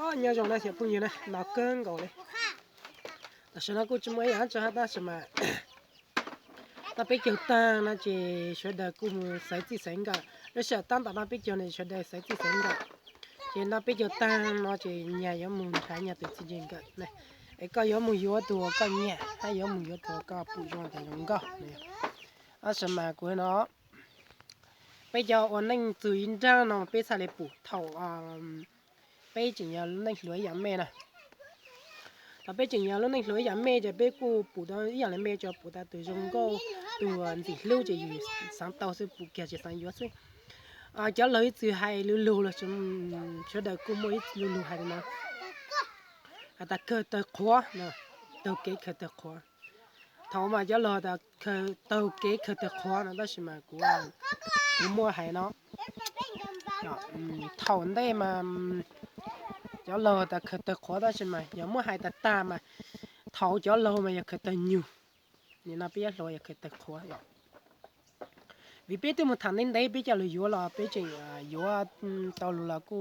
Nyob zoo na cov phooj ywg na, no kawg nkaus li. Tam sim no kuj tsis muaj ib yam tso hab tab sis mas noj peb caug taag no ces sawv daws kuj mus xaiv txij xaiv nkawm. Lub sij hawm tab tom noj peb caug no sawv daws xaiv txij xaiv nkawm. Ces noj peb caug taag no ces nyag yuav mus nrhav nyag tus txij nkawm na. Es koj yuav mus yuav tus uas koj nyiam hab yuav mus yuav tus uas koj pum zoo tas zoo nkauj. Tab sis mas kuv no peb cov ua neej txug ib nraag no peb txhaj le pum thaum peb tseem yog lub neej hluas ib yam mej na. Thaum peb tseem yog lub neej hluas ib yam mej ces peb kuj pum tau ib yam le mej, tsuas pum tas tus zoo nkauj, tus ntxim hlub ces yus xaav tau xwb, pum kiag tsis xaav yuav xwb. Cov laug ib txwm hais lu lug los sawv daws kuj muaj ib lu lug hais li no, has tas khaws tawg qhuav, taug kev khaws tawg qhuav. Thaum mas cov laug has tas taug kev khaws tawg qhuav no, tab sis mas kuv, kuv muaj hais no, thaum ntej mas cov laug has tas khaws tawg qhuav, tab sis mas yog muab hais tag tag mas thaum cov laug mas yog khaws tawg nyug, nim no peb cov hluas yog khaws tawg qhuav. Vim peb twb mus tham ntev ntev peb coj lug yuav los peb tseem yuav tau lug los kuj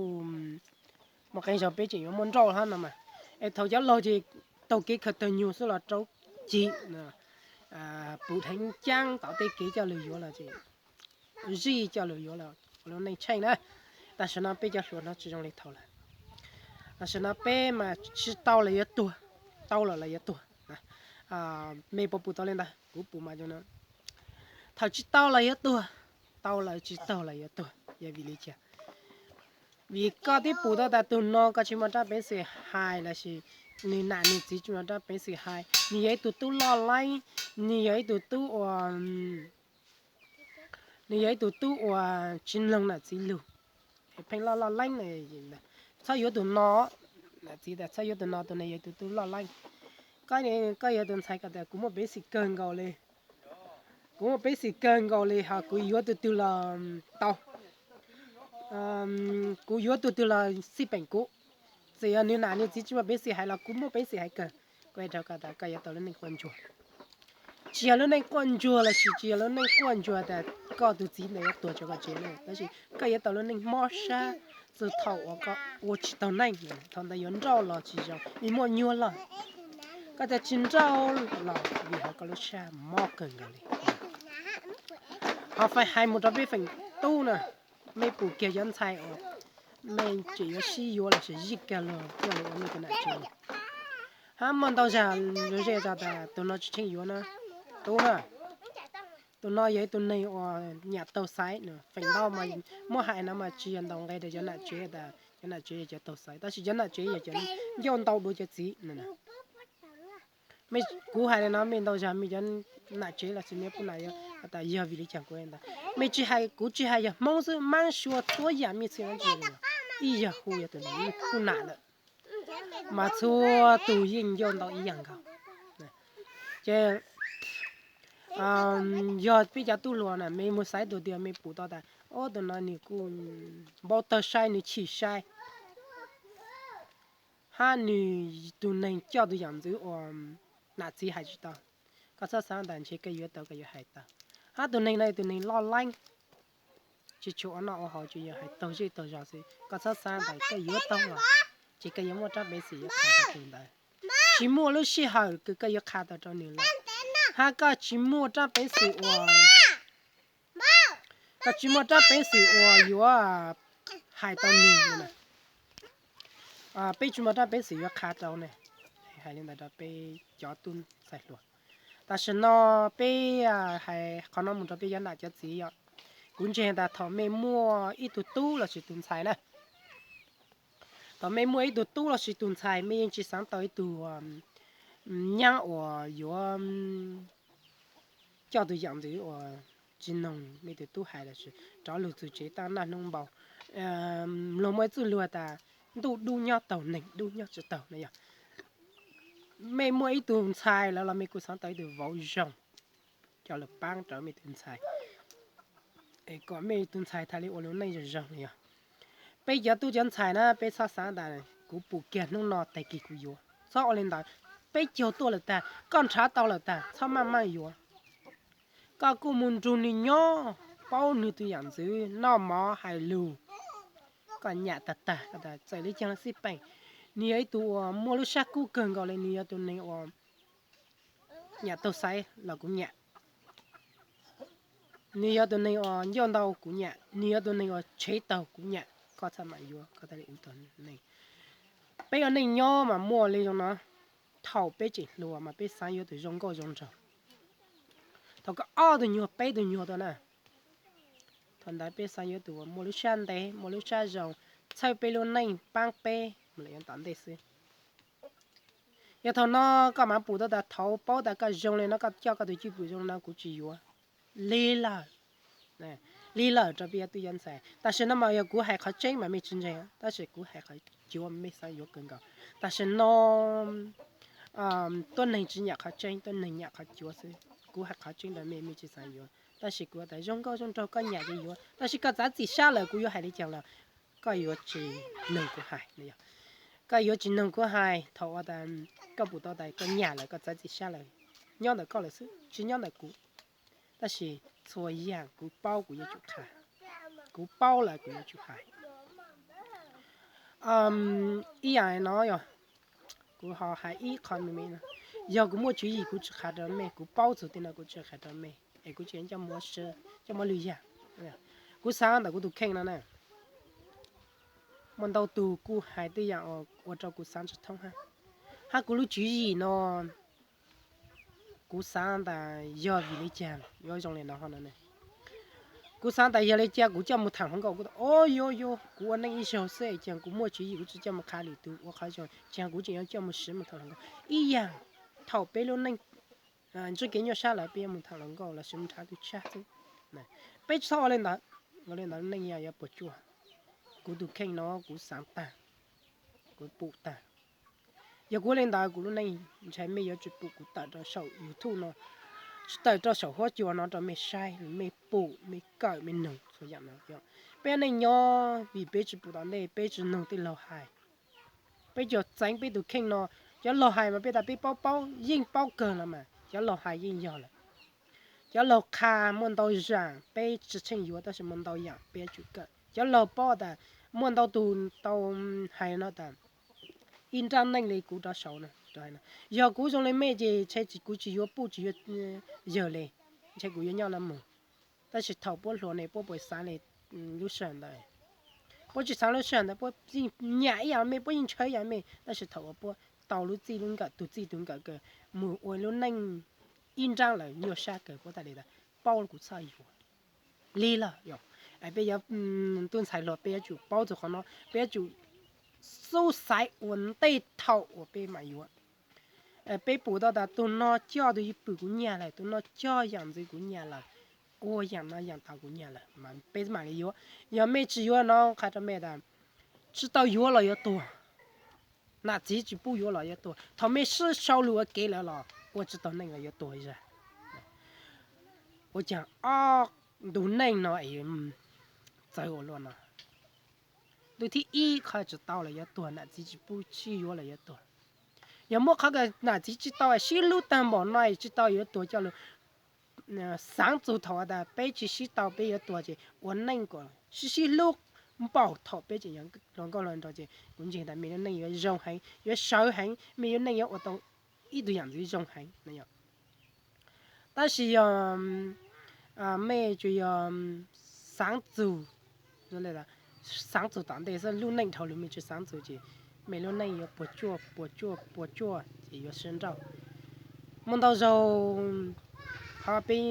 muaj qee zaug peb tseem yuav muaj nrauj hab no mas. Es thaum cov laug ces taug kev khaws tawg nyug xwb los rau cim, pum dheev caab tom tej kev coj lug yuav los ces zij coj lug yuav los ua lub neej tsheej na. Tam sim no peb cov hluas no tsis zoo li thaum lawm. Tam sim no peb mas tsis tau los yuav tuag, tau lawm los yuav tuag. Mej puas pum tau li ntawd? Kuv pum mas zoo no. Thaum tsis tau los yuav tuag, tau lawm tsis taug los yuav tuag. Yog vim li cas? Vim koj twb pum tau tas tug no koj tsis muaj rab peev xwm hais lossis nws nam nws txiv tsis muaj rab peev xwm hais, nws yog ib tug tub loj leeb, nws yog ib tug tub ua nws yog ib tug tub uas tsis mloog nam txiv lug, pheej loj loj leeb. Txhob yuav tus no, nam txiv tas txhob yuav tus no, tus no yog ib tug tub loj leeb. Koj, koj yuav tus ntxhais ko tas kuv muaj peev xwm kawg nkaus li, kuv muaj peev xwm kawg nkaus li hos kuv yuav tus twg los tau, kuv yuav tus twg los xij peem kuv. Txawm yog nws nam nws txiv tsis muaj peev xwm hais los kuv muaj peev xwm hais kawg. Kuv hais rau koj tas koj yuav tau lub neej quaj ntsuag. Tsis yog lub neej quaj ntsuag lossis tsis yog lub neej quaj ntsuag tas koj tus txiv ntawd yuav tuag rau koj tsev ne, tab sis koj yuav tau lub neej mob sab txug thaum uas koj ua tsis taug neej, thaum ntawd yuav nrauj los tsis zoo vim muaj nyuag loj. Koj tas tsis nrauj los vim hov koj lub sab mob kawg nkaus li. Hos faib hais mus rau peb feem tub na, mej pum kiag cov ntxhais uas mej tseem yuav sib yuav lossis zij kag lug coj lug ua mej cov nam tsev, hab muaj ntau zag ze tas tus no tsis tsheej yuav na, tub na. Tus no yog ib tug neeg uas nyam taug xaiv, feem ntau mas muab hais no mas tsis yog ntaus nqe rau cov nam tsev tas cov nam tsev yog cov taug xaiv, tab sis cov nam tsev yog cov ncauj ntau dua cov txiv. Kuv hais li no mej ntau zag mej cov nam tsev lossis mej pub nam yuav tas yog vim li cas kuv ntawd. Mej tsis hais, kuv tsis hais yog Hmoob xwb, Mab Suav txhua yam mej txhia ib yam hu yog tus pub nam lawm, mas txhua tus yeej ncauj ntau ib yam nkaus. Ces yog peb cov tub hluas na mej mus xaiv tus twg mej pum tau tas, o, tus no nws kuj npau tawg sai, nws chim sai, hab nws tus neeg coj tus yam ntxwv uas nam txiv hais tsis tau. Koj txhob xav tas ntshe koj yuav tau koj yuav hais tau. Hab tus neeg no tus neeg loj leeb, tsis tshua ua noj ua haus, tsuas yog hais taug zej taug zos xwb. Koj txhob xav tas koj yuav tau los ces koj yuav muaj rab peev xwm yuav qha tau tus ntawd. Tsis muaj lub sij hawm kws koj yuav qha tau rau nws lawm, hab koj tsis muaj rab peev xwm uas koj tsis muaj rab peev xwm uas yuav hais tau nws. Peb tsis muaj rab peev xwm yuav qha rau ne. Hais li ntawd rau peb cov tub ntxhais hluas. Tam sim no peb hais qhov no mus rau peb cov nam cov txiv yom. Kuv ntseeg tas thaum mej muaj ib tug tub lossis tus ntxhais na, thaum mej muaj ib tug tub lossis tus ntxhais mej yeej tsis xaav tau ib tug nyaab uas yuav coj tus yam ntxwv uas tsis noog mej tus tub hais lossis rov lug txug tsev tab naj hnub npau. Luag muaj ib txuj lug tas ntuj dub nyob taug, neeg dub nyob tsis taug na yog. Mej muaj ib tug ntxhais lawm los mej kuj xaav tau ib tug vauv zoo coj lug paab rau mej tus ntxhais, kom mej tus ntxhais txhad le ua lug neej zoo zoo na yog. Peb cov tub cov ntxhais na peb txhob xaav tas kuv pum kiag hnub no tag kis kuv yuav, txhob ua li ntawd. Peb caug tuaj lawm tag, koj nrhav tau lawm tag txhob maj maj yuav. Koj kuj mus nrug nwg nyob, paub nwg tus yam ntxwv, noj mov hais lug, koj nyam tag tag, txawm le caag xij peem, Nws yog ib tug uas muaj lub sab kub kawg nkaus li, nws yog tus neeg uas nyam taug xaiv los kuv nyam, nws yog tus neeg uas ncauj ntau kuv nyam, nws yog tus neeg uas tshev taug kuv nyam, koj txhob mam yuav, koj thiaj li ua tau neeg. Peb ua neej nyob mas muaj li zoo no, thaum peb tseem hluas mas peb xav yuav tus zoo nkauj zoo nraug. Thaum koj ob tug nyuag peb tug nyuag tau na, thaum ntawd peb xav yuav tus uas muaj lub sab ntev, muaj lub sab zoo, txhawb peb lub neej, paab peb mus lawm yav tom ntej xwb. Yog thaum no koj mam pum tau tas thaum paub tas koj zoo li no, koj coj koj tus cwj pwm zoo li no, kuv tsis yuav. Lig lawm, lig lawm rau peb cov tub cov ntxhais. Tam sim no mas yog kuv hais qhov tseeb mas mej tsis ntseeg, tab sis kuv hais qhov cuav mej xav yuav kawg nkaus. Tam sim no tuab neeg tsis nyam qhov tseeb, tuab neeg nyam qhov cuav xwb. Kuv hais qhov tseeb rau mej, mej tsis xav yuav, tab sis kuv tas zoo nkauj zoo nraug koj nyam ces yuav, tab sis koj txav txim sab lawm kuv yuav hais li cas los koj yuav tsis noog kuv hais. Koj yuav tsis noog kuv hais thaum uas koj pum tau tas koj nyam lawm, koj txav txim sab lawm, nyob ntawm koj lawm xwb, tsis nyob ntawm kuv. Tab sis txhua yam kuv paub kuv yuav tsum qha, kuv paub lawm kuv yuav tsum hais. Ib yam no yog kuv ho hais ib qho me me no, yog kuv muaj tswv yim kuv tsis qha rau mej, kuv paub txug tej no kuv tsis qha rau mej es kuv tsis coj muab lwm yam. Kuv xaav ntawm kuv tus kheej no na, muaj ntau tug kuj hais tej yam ua rau kuv xaav tsis thoob hab, hab kuv lub tswv yim no kuv xaav tas yog vim li cas yuav zoo li no ho no ne. Kuv xaav tas yog li cas kuv coj mus tham hluas nkauj, kuv tas o yuav yuav kuv ua neej ib zaug xwb ces kuv muaj tswv yim kuv tsis coj mus qha lwm tus ua qhov zoo, ces kuv tseem yuav coj mus siv mus tham hluas nkauj ib yam. Thaum peb lub neej ntsib kev nyuaj sab lawm peb yuav mus tham hluas nkauj los sis mus nrhav tus tsab xwb. Peb tsis txhob ua li ntawd, ua li ntawd neej yog yuav puas tsuaj. Kuv tus kheej no kuv xaav tag, kuv pum tag. Yog kuv ua li ntawd kuv lub neej ntshai mej yuav tsis pum kuv tawm rau saum YouTube no, tsis tawm rau saum huab cua no rau mej saib, mej pum, mej kawm, mej noog txhua yam no. Peb neej nyob vim peb tsis pum tom ntej, peb tsis noog tej laug hais. Peb cov txeev peb tus kheej no, cov laug hais mas peb tas peb paub paub yeej paub kawg los mas cov laug hais yeej yog lawm. Cov laug qha muaj ntau yam peb tsis tsheej yuav tab sis muaj ntau yam peb yuav tsum kawm. Cov laug paub tas muaj ntau tus tau hais no tas ib nrab neej li kuv rov saud no, yog kuv zoo li mej ces ntshe kuv tsis yuav puj tsis yuav yawg li, ntshe kuv yuav nyob no mus. Tab sis thaum puab hluas ne puab puas xaav li lub sij hawm ntawd? Puab tsis xaav lub sij hawm ntawd, puab yeej nyam ib yam mej, puab yeej ntshaw ib yam mej, tab sis thaum uas puab tau lub txij lub nkawm, tus txij tus nkawm kawg mus ua lub neej ib nrab lawm nyuaj sab kawg puab tas li tas paub kuv txhob yuav. Lig lawm yog peb yuav, tub ntxhais hluas peb yuav tsum paub txug qhov no, peb yuav tsum xub xaiv ua ntej thaum uas peb mam yuav. Peb pum tau tas tug no coj tus cwj pwm kuv nyam lawm, tug no coj yam ntxwv kuv nyam lawm, ua yam no yam tau kuv nyam lawm mas peb mam li yuav. Yog mej tsis yuav no qha rau mej tas tsis tau yuav los yuav tuag, nam txiv tsis pub yuav los yuav tuag. Thaum mej sib sau lus ua kev lawm los ua tsis tau neej los yuav tuag zag. Ua caag ob ntu neej no txawv ua luaj no? Ntu thib ib qhov tsis tau los yuav tuag, nam txiv tsis pub sib yuav los yuav tuag. Yog muab qhov nam txiv tsis tau sib hlub tag npaum no tsis tau yuav tuag coj lug xaav txug thaum tas peb tsis sib tau peb yuav tuag ces ua neej kom sib sib hlub npaum thaum peb tseem yog hluas nkauj hluas nraug ces kuv ntseeg tas mej lub neej yuav zoo heev, yuav sawv heev, mej lub neej yuav ua tau ib tug yam ntxwv zoo heev no. Tab sis yog mej tsuas yog xaav txug, xaav txug tom ntej xwb, lub neej dhau lug mej tsis xaav txug ces mej lub neej yuav puas tsuaj puas tsuaj puas tsuaj ces yuav sib nrauj. Muaj ntau zaug qhov peb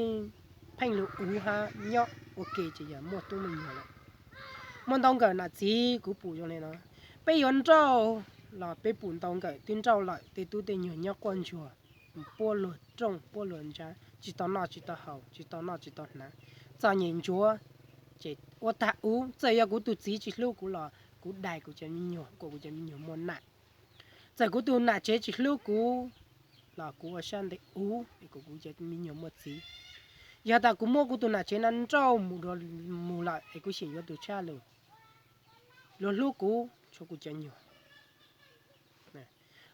pheej lug uv hab nyob ua ke ces yog muaj tub me nyuam lawm. Muaj ntau nkawm nam txiv kuv pum zoo li no, peb yuav nrauj los peb pum ntau nkawm twb nrauj lawm, tej tub tej nyuag nyob quaj ntsuag, puab luag rooj puab luag ntsaab, tsis tau noj tsis tau haus, tsis tau noj tsis tau hnav, txom nyem ntsuav. Ces ua tag uv, txawm yog kuv tus txiv tsis hlub kuv los kuv dai kuv cov me nyuam, kuas kuv cov me nyuam muaj nam. Txawm kuv tus nam tsev tsis hlub kuv los kuv ua sab ntev uv es kuas kuv cov me nyuam muaj txiv. Yog tas kuv muab kuv tus nam tsev no nrauj mus lawm es kuv xyeem yuav tus tshaj lug, luag hlub kuv tshuav kuv cov nyuam.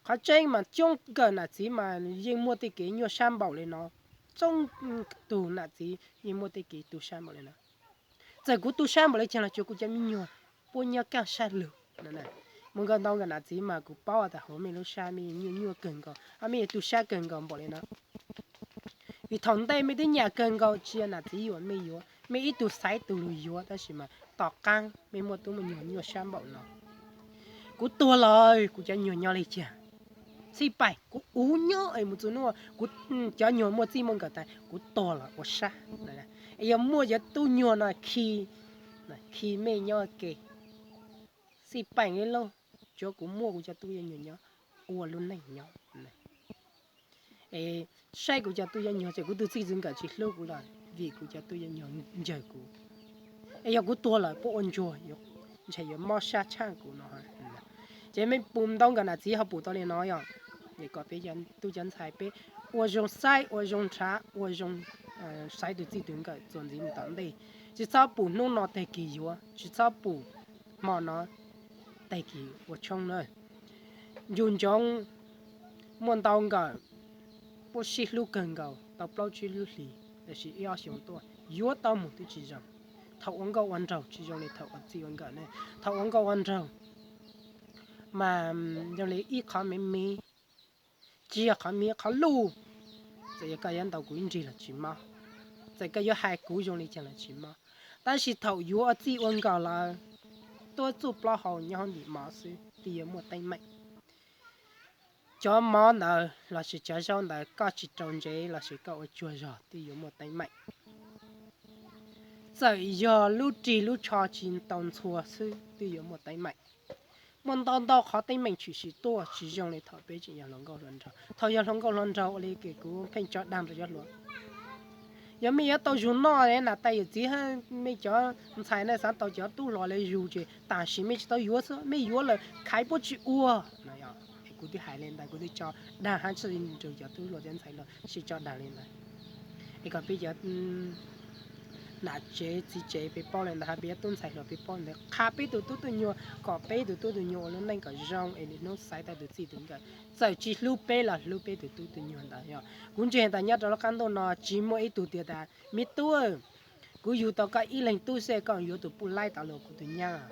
Qhov tseeb mas coob kawg nam txiv mas yeej muaj tej kev nyuaj sab npaum li no, coob tug nam txiv yeej muaj tej kev tu sab npaum li no. Txawm kuv tu sab npaum li cas los tsuav kuv cov me nyuam puab nyob kaj sab lug. Mus nkaus ntau nkawm nam txiv mas kuv paub tas hauv mej lub sab mej nyuaj nyuaj kawg nkaus, mej yog tug sab kawg nkaus npaum li no. Vim thaum ntej mej twb nyam kawg nkaus tsis yog nam txiv yuam mej yuav, mej ib tug xaiv tug lug yuav, tab sis mas tom qaab mej muaj tub muaj nyuag nyuaj sab npaum no. Kuv tuag lawm kuv cov nyuag nyob li cas? Xij paim kuv uv nyob es mus txug nub kuv cov nyuag muaj txij muaj nkawm tas kuv tuag lawm ua sab. Es yog muaj cov tub nyuag no khi, khi mej nyob ke, xij paim li lauj, tsuav kuv muaj kuv cov tub cov nyuag nyob ua lub neej nyob. Es saib kuv cov tub cov nyuag ces kuv tug txij tug nkawm tsis hlub kuv lawm vim kuv cov tub cov nyuag ncaws kuv. Es yog kuv tuag lawm puab ua ntsuag, ntshe yuav mob sab tshaaj kuv no. Ces mej pum ntau nkawm nam txiv ho pum tau li no yog, es kom peb tub cov ntxhais peb ua zoo saib ua zoo nrhav ua zoo xaiv tug txij tug nkawm txuas ntxiv mus tom ntej. Tsis txhob pum hnub no tag kis yuav, tsis txhob pum hmo no tag kis ua tshoob na. Ncu ntsoov muaj ntau nkawm puab sib hlub kawg nkaus tau plaub tsib lub hlis, tab sis ib ob xyoos tuaj yuav tau mus twb tsis zoo. Thaum ua nkauj ua nraug tsis zoo li thaum ua txij ua nkawm ne. Thaum ua nkauj ua nraug mas zoo li ib qhov miv miv, tsis yog qhov miv qhov luj. Txawm yog koj yuav ntaus kuv ib nrig los tsis mob, txawm koj yuav hais kuv zoo li cas los tsis mob. Tab sis thaum yuav ua txij ua nkawm lawm, tuab txuj plaub hau nyob hauv ntim mov xwb twb yuav muaj teeb meem. Cov mov ntawd lossis cov zaub ntawd koj tsis rau ntsev lossis koj ua tsuag zog twb yuav muaj teeb meem. Txawm yog lub rig lub tsho tsis tau ntxhua xwb twb yuav muaj teeb meem. Muaj ntau ntau qhov teeb meem tshwm sim tuaj tsis zoo li thaum peb tseem yog hluas nkauj hluas nraug. Thaum yog hluas nkauj hluas nraug ua li kuv pheej tso dag rau cov hluas, yog mej yuav tau zug noj na, tais yawm txiv, mej cov ntxhais na xav tau cov tub hluas li zug ces tam sim mej tsis tau yuav xwb, mej yuav lawm khaiv puab tsis ua. Kuv twb hais li ntawd, kuv twb tso dag hab tsi rau cov tub hluas cov ntxhais los sib tso dag li ntawd. Es kom peb cov nam tsev txiv tsev peb paub li ntawd, hab peb cov tub ntxhais hluas peb paub li ntawd, qha peb tug tub tug nyuag kom peb tug tub tug nyuag ua lub neej kom zoo es lwm hnub xaiv tau tug txij tug nkawm, txawm tsis hlub peb los hlub peb tug tub tug nyuag ntawd yog. Kuv ntseeg tas nyob rau lub qab ntuj no tsis muaj ib tug tias tas me tub, kuv yug tau koj ib leeg tub xwb koj yuav tus puj laib tas los kuv tus nyab,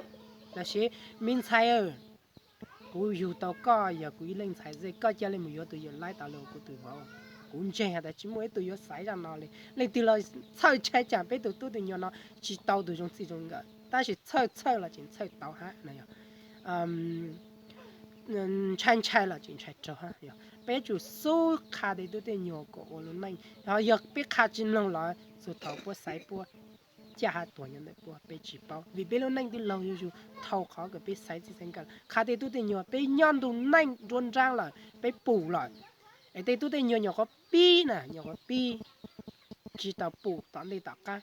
lossis me ntxhais, kuv yug tau koj yog kuv ib leeg ntxhais xwb koj ca le mus yuav tus yawm laib tas los kuv tus vauv. Kuv ntseeg has tas tsis muaj ib tug yuav xaiv zaj no li. Leej twg los txhawj ntshai tsam peb tug tub tug nyuag no tsis tau tus zoo txij zoo nkawm, tab sis txhawj txhawj los tseem txhawj tau hab no yog, ntshai ntshai los tseem ntshai raug hab yog. Peb tsum xub qha tej tub tej nyuag kom ua lub neej, ho yog peb qha tsis mloog los txug thaum puab xaiv puab caj hab tuag nyob ntawm puab peb tsis paub, vim peb lub neej twb laug zuj zus. Thaum qhov kom peb xaiv txij xaiv nkawm qha tej tub tej nyuag peb nyob ntu neej nruab nraab lawm peb pum lawm, es tej tub tej nyuag nyuam qhuav pib na, nyuam qhuav pib tsis tau pum tom ntej tom qab.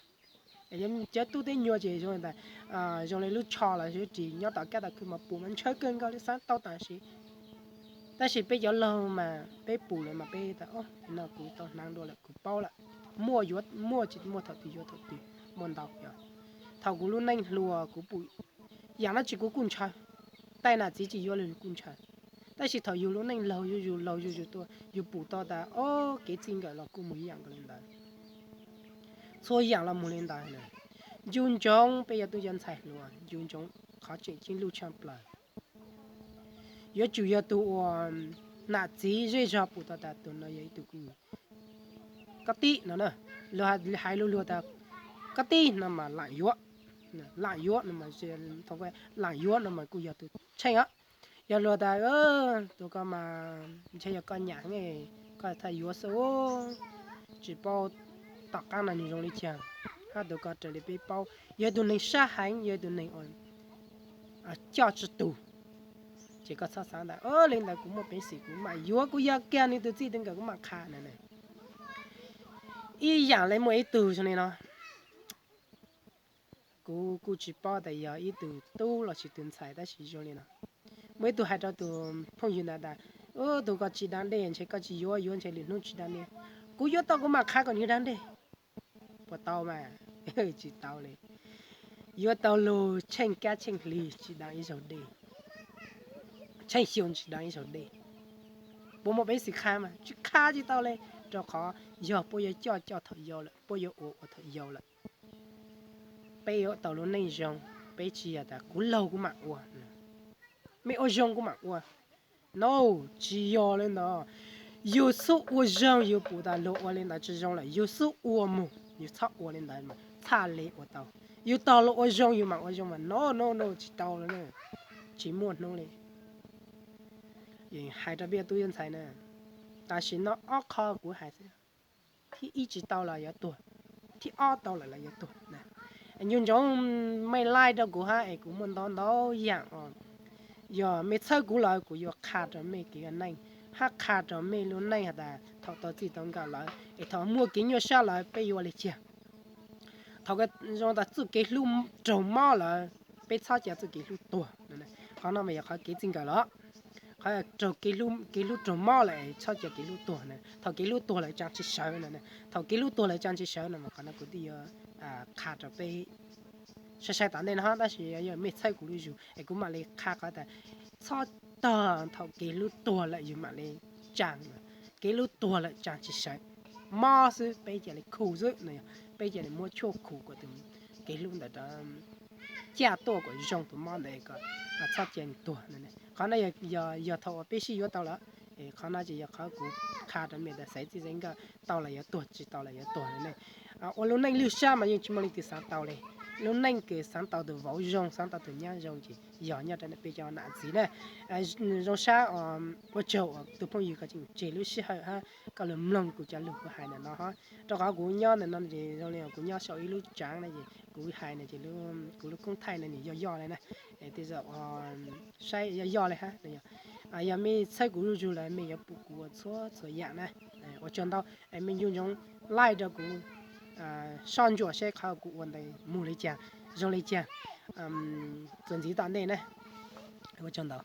Cov tub tej nyuag ces zoo li ntawd, zoo li lub tsho los ris nyob tom kab tom khw mas pum mas ntshaw kawg nkaus li xaav tau tam sim. Tab sis peb cov laug mas peb pum lawm mas peb tas, no kuv tau hnav dua lawm kuv paub lawm, muaj yuav muaj tsis muaj thaum twg yuav thaum twg, muaj ntau. Thaum kuv lub neej hluas kuv pum yaam dlaab tsi kuv kuj ntshaw, tej nam txiv tsis yuav li kuj ntshaw. Tab sis thaum yug lub neej laug zuj zus laug zuj zus tuaj yug pum tau tas ob kev txij nkawm los kuj mus ib yaam nkaus li ntawd. Txhua yaam los mus li ntawd. Ncu ntsoov peb yog tub cov ntxhais hluas ncu ntsoov qhov tseem ceeb luj tshaj plaws. Yuav tsum yog tug uas nam txiv zej zog pum tau tas tug no yog ib tug koj tib no, hais lug lug tas koj tib no mas laam yuav, laam yuav no, laam yuav no mas kuj yog tug tsheej os. Yog luag tas tug ko mas ntshe yog koj nyam heev, koj txhaj yuav xwb, tsis paub tom qaab no nwg zoo li caag, hab tug ko raws li peb paub yog tug neeg sab heev, yog tug neeg coj tsi tug, ces koj txhob xaav tas li ntawd, kuv muaj peev xwm kuv maam yuav, kuv yog kiag nwg tug txij tug nkawm kuv maam qha na. Ib yaam le muaj ib tug zoo li no, kuv kuj tsis paub tas yog ib tug tub los sis tug ntxhais tab sis zoo li no. Muaj ib tug hais rau tug phooj ywg ntawd tas, tug ko tsis da dej, ntshe koj tsis yuav, yuav ntshe lwm hnub tsis da dej. Kuv yuav tau kuv maam qha kom nwg da dej. Puas tau mas? Tsis tau li. Yuav tau lug tsheej kab tsheej hli tsis da ib zaug dej, tsheej xyoo tsis da ib zaug dej. Puas muaj peev xwm qha mas? Tsis qha tsis tau li, rau qhov yog puab yuav coj coj thaum yau lawm, puab yuav ua ua thaum yau lawm. Peb yuav tau lub neej zoo, peb tsis yog tas kuv laug kuv maam ua. Mej ua zoo kuv mam ua. No, tsis yog li ntawd. Yus xub ua zoo yus pum tas luag ua li ntawd tsis zoo lawm yus xub ua mus, yus txhob ua li ntawd mas txhaj le ua tau. Yus tos luag ua zoo yus mam ua zoo mas no no no tsis tau li na. Tsis muaj hnub li. Hais rau peb tub ntxhais na, tam sim no ob qho kuv hais xwb, thib ib tsis tau los yuav tuag, thib ob tau lawm los yuav tuag. Nco ntsoov mej like rau kuv hab es kuv muaj ntau ntau yaam os. Yog mej txhawb kuv lawm kuv yuav qha rau mej kev ua neej, hab qha rau mej lub neej has tas thaum tau txij tau nkawm lawm es thaum muaj kev nyuaj sab lawm peb yuav ua li cas. Thaum zoo tas txuj kev hlub raug mob lawm, peb txhob ca txuj kev hlub tuag. Qhov no mas yog qhov kev txij nkawm los. Qhov raug kev hlub raug mob lawm es txhob ca kev hlub tuag na. Thaum kev hlub tuag lawm tsaa tsis sawv no, thaum kev hlub tuag lawm tsaa tsis sawv no mas qhov no kuv twb yuav qha rau peb sai sai tom ntej no hab, tab sis yog mej txhawb kuv lub zug es kuv mam li qha qhov tas txhob tog thaum kev hlub tuag lawm yus mam li tsaa, kev hlub tuag lawm tsaa tsis sawv, mob xwb peb ca li khu xwb no, peb ca li muab tshuaj khu kom tus kev hlub ntawd caj tuaj kom zoo tus mob ntawd kom txhob ca tuag. Qhov no yog thaum uas peb sib yuav tau lawm, qhov no ces yog qhov kuv qha rau mej tas xaiv txij xaiv nkawm tau los yuav tuag tsis tau los yuav tuag na. Ua lub neej lwj sab mas yeej tsis muaj leej twg xaav tau li. Lub neej kws xaav tau tus vauv zoo xaav tau tus nyab zoo ces yog nyob rau peb cov nam txiv na. Zoo sab, ua tsaug tus phooj ywg koj tseem tseg lub sij hawm hab koj lug mloog kuv cov lug kuv hais ntawm no hab, rau qhov kuv nyob ntawm no es zoo li kuv nyob sau ib lub tsaav na ces kuv hais no ces kuv lub koob thaij no nws yog yoj li na. Tej zaum saib yog yoj li hab. Yog mej txhawb kuv zuj zug lawm mej yuav pum kuv ua txhua txhua yaam na. Ua tsaug ntau, mej nco ntsoov like rau kuv, soj ntsuam saib qhov kuv ua ntawd mus li cas, zoo li cas, txuas ntxiv tom ntej na. Ua tsaug ntau.